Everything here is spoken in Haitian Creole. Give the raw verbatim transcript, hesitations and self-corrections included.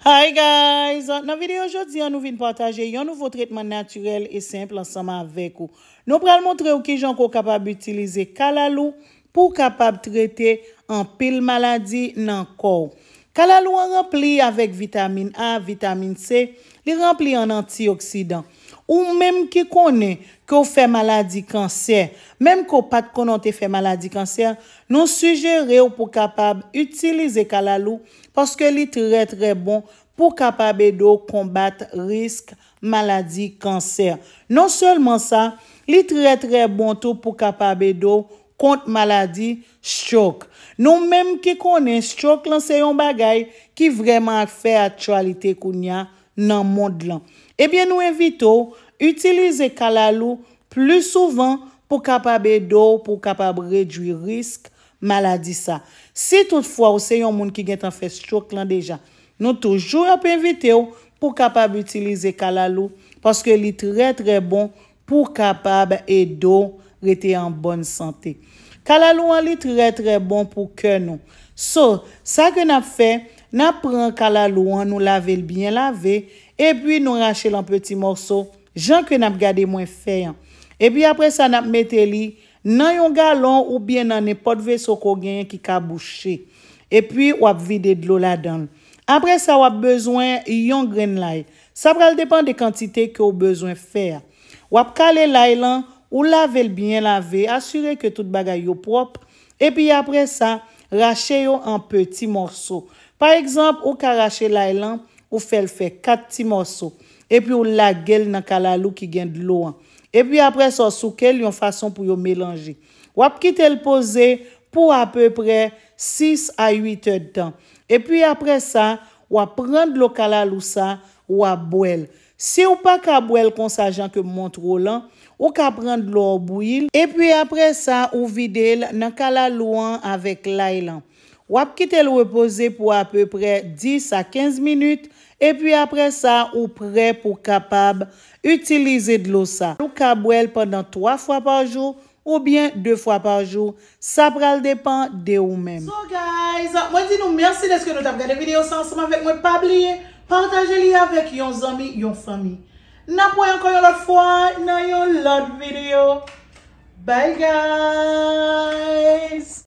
Hi guys! Nan videyo jodi an, nou vin pataje yon nouvo tretman natirèl e senp ansanm avèk ou. Nou pral montre w kijan ke w kapab itilize kalalou pou w kapab trete anpil maladi nan kò w. Kalalou an ranpli avèk vitamin A, vitamin C, li ranpli an antioksidan. Ou menm ki konnen ke w fè maladi kansè, menm ke w pa t konnen w te fè maladi kansè, nou sijere w pou w kapab itilize kalalou paske li trè, trè bon pou kapab ede w konbat risk maladi kansè. Non sèlman sa, li trè, trè bon tou pou kapab ede w kont maladi stroke. Nou menm ki konnen stroke lan se yon bagay ki vrèman ap fè aktyalite kounye a nan mond lan. Ebyen, nou envite w itilize kalalou pli souvan pou kapab ede w, pou kapab redwi risk maladi sa. Si toutfwa ou se yon moun ki gentan fè stroke lan deja, nou toujou ap envite w pou kapab itilize kalalou, paske li trè, trè bon pou kapab ede w rete an bòn sante. Kalalou an li trè, trè bon pou kè nou. So, sa ke n ap fè, n ap pran kalalou an, nou lave l byen lave, epi nou rache l an peti mòso, jan ke n ap gade mwen fè an. Epi apre sa, n ap mete li nan yon galon oubyen nan nenpòt veso ke w genyen ki ka bouche. Epi w ap vide dlo ladan l. Apre sa, w ap bezwen yon grenn lay. Sa pral depann de kantite ke w bezwen fè a. W ap kale lay lan, ou lave l byen lave, asire ke tout bagay yo pwòp, epi apre sa, rache yo an peti mòso. Pa egzanp, ou ka rache lay lan, ou fè l fè kat ti mòso, epi ou lage l nan kalalou ki gen dlo an. Epi apre sa, w souke l yon fason pou yo melanje. W ap kite l poze pou apeprè sis a uit èdtan. Epi apre sa, w ap pran dlo kalalou sa, w ap bwè l. Si w pa ka bwè l konsa jan ke m montre w lan, ou ka pran dlo a w bouyi l, epi apre sa, ou vide l nan kalalou an avèk lay lan. W ap kite l repoze pou apeprè dis a kenz minit, epi apre sa, ou prè pou kapab itilize dlo sa. Ou ka bwè l pandan twa fwa pa jou, oubyen de fwa pa jou, sa pral depann de ou menm. So guys, mwen di nou mèsi dèske nou t ap gade videyo sa ansanm avèk mwen. Pa bliye, pataje li avèk yon zanmi, yon fanmi. N ap wè ankò yon lòt fwa nan yon lòt videyo. Bye guys!